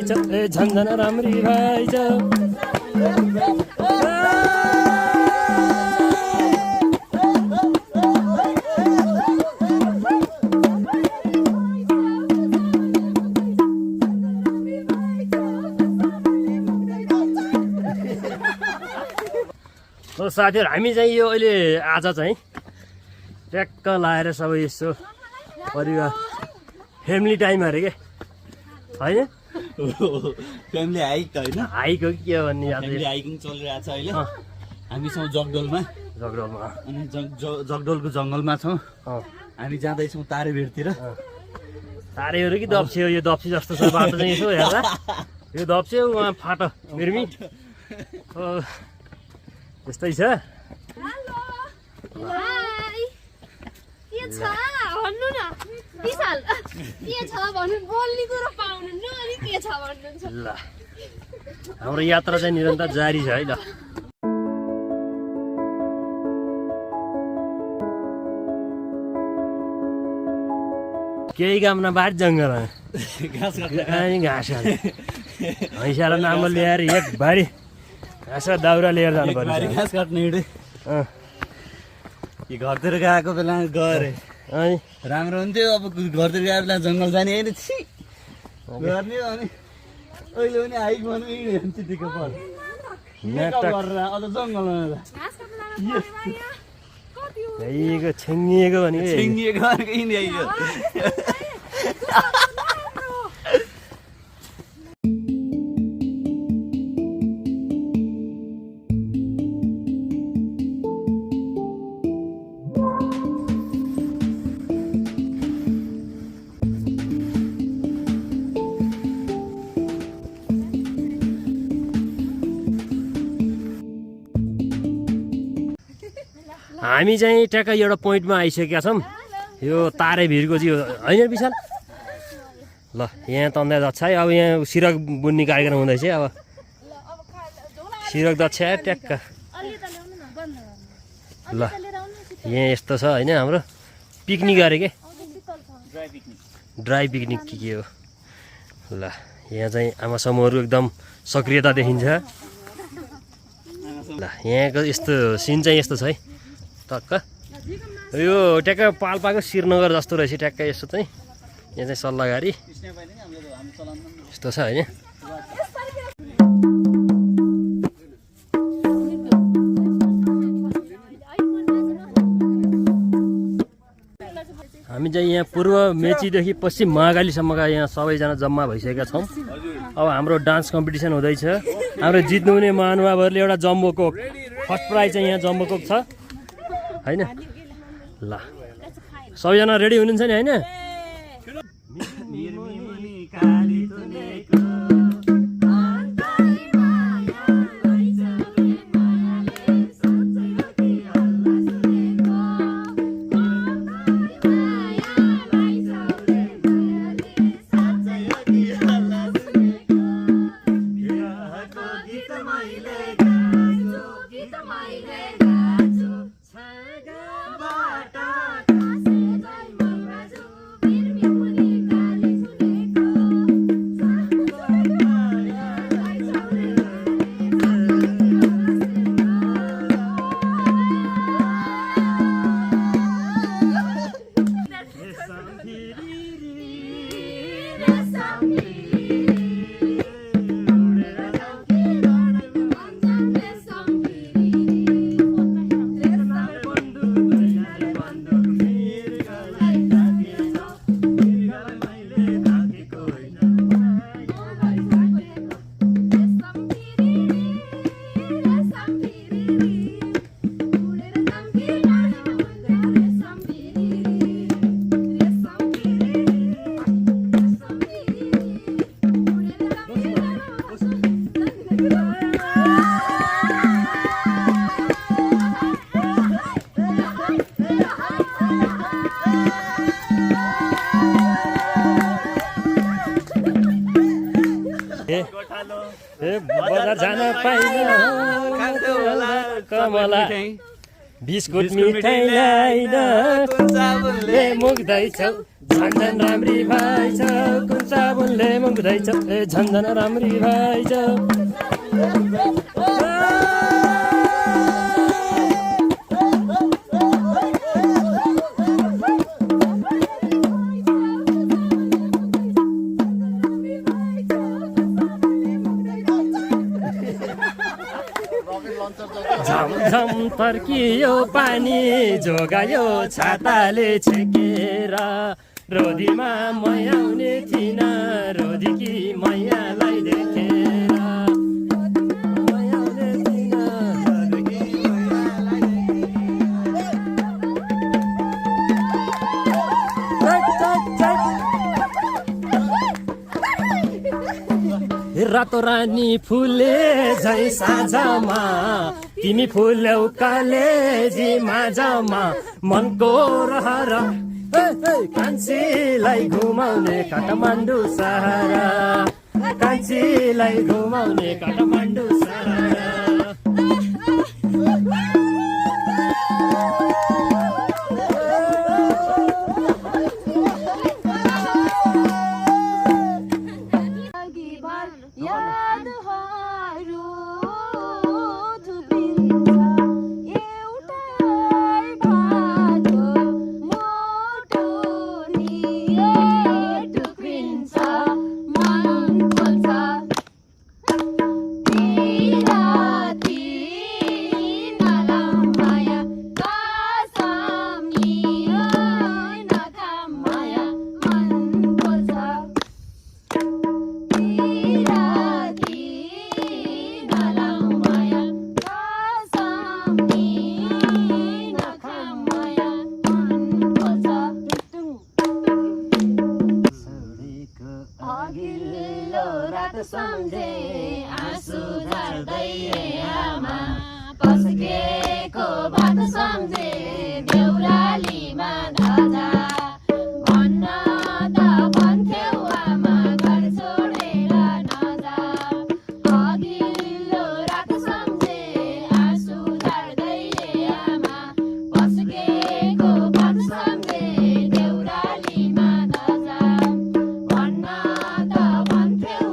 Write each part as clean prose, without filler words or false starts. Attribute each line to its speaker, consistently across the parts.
Speaker 1: झन्झन राम्री भइछ साथीहरु हामी चाहिँ यो अहिले आज चाहिँ ट्याक्क लाएर सबै यसो परिवार फ्यामिली टाइम अरे के हैन
Speaker 2: फ्यामिली हाइक त हैन
Speaker 1: हाइक हो के भन्ने आज
Speaker 2: फ्यामिली हाइकिङ चलिरहेको छ अहिले हामी छौँ जगडोलमा
Speaker 1: अनि
Speaker 2: जगडोलको जङ्गलमा छौँ हामी जाँदैछौँ तारेभिरतिर
Speaker 1: तारेहरू कि दप्से हो यो दप्से जस्तो छ बाटो चाहिँ यसो हेर्दा यो दप्से उहाँ फाटो मिर्मी त्यस्तै छ ल हाम्रो यात्रा चाहिँ निरन्तर जारी छ है ल केही काम नबार जङ्गलमा घाँस हैसाला नाममा ल्याएर एक भारी घाँस दाउरा लिएर जानु पर्छ
Speaker 2: घाँस काट्ने हिँडे घरतिर गएको बेला गरे
Speaker 1: अनि
Speaker 2: राम्रो हुन्थ्यो अब घरतिर गएको बेला जङ्गल जाने होइन छि गर्ने अनि अहिले पनि हाइक भन्नु हिँड्यो भने चिटिक्क पर्छ गरेर अझ जङ्गलमा
Speaker 1: छेङ्गिएको भनेको
Speaker 2: छिङ्गिएको हिँडियो
Speaker 1: हामी चाहिँ ट्याक्क एउटा पोइन्टमा आइसकेका छौँ यो तारेभिरको चाहिँ होइन विशाल ल यहाँ तन्दा दक्ष है अब यहाँ सिरक बुन्ने कार्यक्रम हुँदैछ अब सिरक दक्ष ट्याक्क ल यहाँ यस्तो छ होइन हाम्रो पिकनिक अरे के ड्राई पिकनिक के हो ल यहाँ चाहिँ आमा समूहहरू एकदम सक्रियता देखिन्छ ल यहाँको यस्तो सिन चाहिँ यस्तो छ है टक्क यो ट्याक्क पाल्पाको श्रीनगर जस्तो रहेछ ट्याक्क यस्तो चाहिँ यहाँ चाहिँ सल्लाहगारी यस्तो छ होइन हामी चाहिँ यहाँ पूर्व मेचीदेखि पश्चिम महाकालीसम्मका यहाँ सबैजना जम्मा भइसकेका छौँ अब हाम्रो डान्स कम्पिटिसन हुँदैछ हाम्रो जित्नुहुने महानुभावहरूले एउटा जम्बो कोक फर्स्ट प्राइज चाहिँ यहाँ जम्बो कोक छ हैन ल सबैजना रेडी हुनुहुन्छ नि हैन बजार जान पाइन कमला बिस्कुट मिठाई ल्याइन मुग्दैछौ झन्झन राम्री भएछ कुन साबुनले मुख धुँदैछ ए झन्झन राम्री भएछ झमझम तर्कियो पानी जोगायो छाताले छेकेर रोदीमा मैयाउने थिइन रोदीकी मैयालाई देखेर मैयाउने थिइन रोदीकी मैयालाई देखेर रातो रानी फुले झै साँझमा तिमी फुल्यौ कालेजी माझमा मनको रहर कान्छीलाई घुमाउने काठमाडौँ सहर कान्छीलाई घुमाउने काठमाडौँ सहर
Speaker 3: सम्झे आँसु झर्दै आमा पस्केको बात सम्झे देउरालीमा धजा भन्न त भन्थ्यौ आमा घर छोडेर नजा अघिल्लो रात सम्झे आँसु झर्दै आमा पस्केको बात सम्झे देउरालीमा धजा भन्न त भन्थ्यौ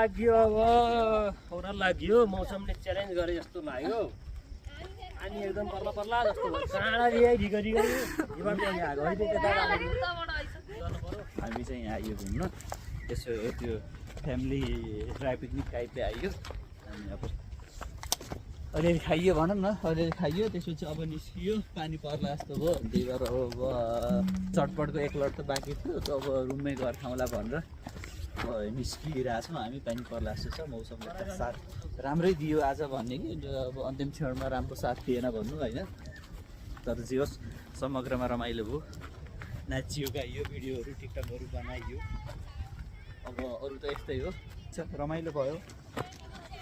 Speaker 1: लाग्यो अब ओह्रालो लाग्यो मौसमले च्यालेन्ज गरे जस्तो लाग्यो अनि एकदम पर्ला पर्ला जस्तो भयो काँडा ढिगो ढिगो
Speaker 2: हामी चाहिँ यहाँ आइयो घुम्न त्यसो त्यो फ्यामिली ड्राई पिकनिक टाइपले आइयो अनि अब अलिअलि खाइयो भनौँ न अलिअलि खाइयो त्यसपछि अब निस्कियो पानी पर्ला जस्तो भयो त्यही भएर अब चटपटको एक लट त बाँकी थियो त अब रुममै घर खाउँला भनेर निस्किरहेछौँ हामी पानी पर्ला जस्तो छ मौसमले साथ राम्रै दियो आज भन्ने कि अब अन्तिम क्षणमा राम्रो साथ थिएन भन्नु होइन तर जे होस् समग्रमा रमाइलो भयो नाचियो गाइयो भिडियोहरू टिकटकहरू बनाइयो अब अरू त यस्तै हो रमाइलो भयो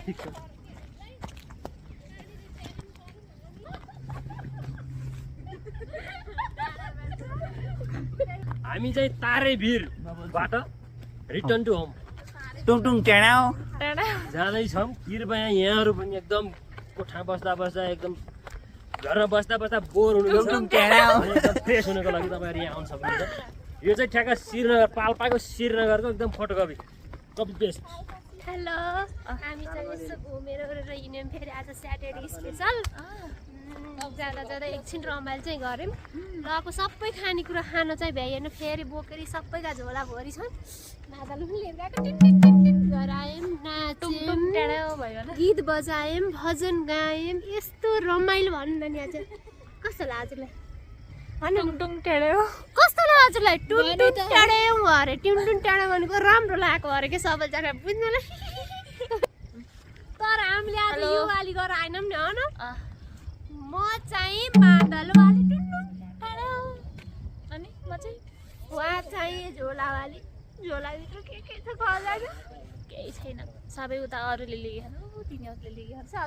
Speaker 2: ठिक छ
Speaker 1: हामी चाहिँ तारेभिरबाट रिटर्न टु होम
Speaker 2: टुङटुङ टेढाउ
Speaker 1: जाँदैछौँ कृपया यहाँहरू पनि एकदम कोठा बस्दा बस्दा एकदम घरमा बस्दा बस्दा बोर हुनुहुन्छ फ्रेस हुनको लागि तपाईँहरू यहाँ आउनु सक्नुहुन्छ यो चाहिँ ठ्याक्क श्रीनगर पाल्पाको श्रीनगरको एकदम फोटोकपी कपी पेस्ट
Speaker 3: हेलो हामी चाहिँ यसो घुमेर हिँड्यौँ फेरि आज स्याटरडे स्पेसल जाँदा जाँदा एकछिन रमाइलो चाहिँ गऱ्यौँ र अब सबै खानेकुरा खान चाहिँ भ्याइएन फेरि बोकेरी सबैका झोला भरि छन् नादालु पनि लिएर गएको टिन गरायौँ नाच्यौँ गीत बजायौँ भजन गायौँ यस्तो रमाइलो भन्नु न नि आज कस्तो लाग्यो हजुरलाई कस्तो लाग्यो हजुरलाई टुङटुङ टाढ्यौँ अरे टुङटुङ टाढा भनेको राम्रो लागेको अरे के सबैजना बुझ्नलाई तर हामीले आज युवाली गरेर आएनौँ नि हो न म चाहिँ मादलवाली टुङटुङ टाढ्यौँ अनि म चाहिँ उहाँ चाहिँ झोलावाली झोलाभित्र के छ खजाना केही छैन सबै उता अरूले लिगेन तिनीहरूले लिगेको छ